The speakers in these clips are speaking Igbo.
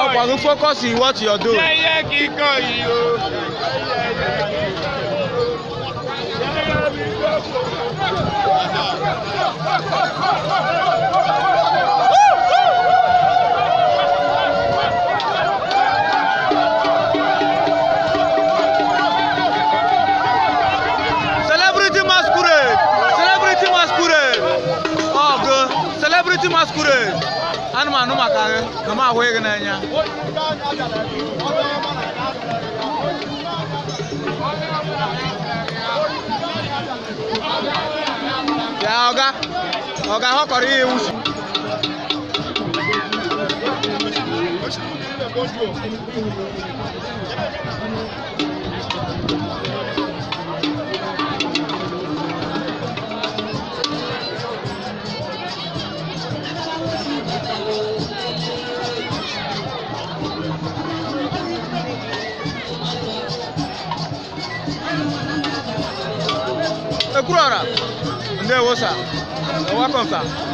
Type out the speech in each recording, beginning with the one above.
Ọ̀pọ̀ focus in what you're doing. Yẹ́yẹ́ kíkọ́ yìí o. Celebrity masquerade! Celebrity masquerade! Ọgụ! Celebrity masquerade! Anụmanụ maka gị na m ahụ gị n'anya. Bịa ọga! Ọga ha kọrọ ihe iwu. Ekwurọra! Ndewo sir. You're welcome sir.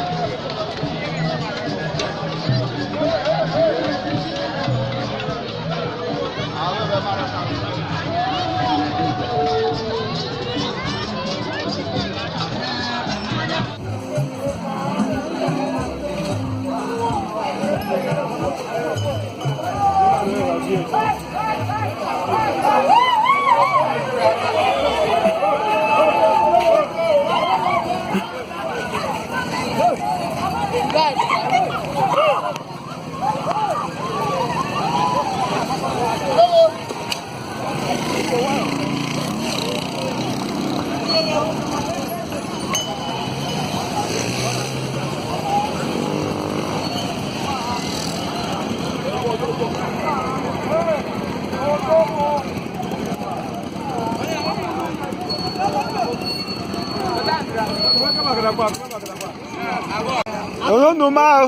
Olóńdó máa.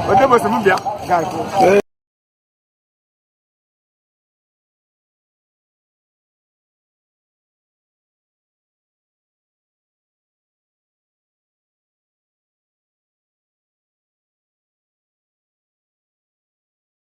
Ojú bò sí mú bíà.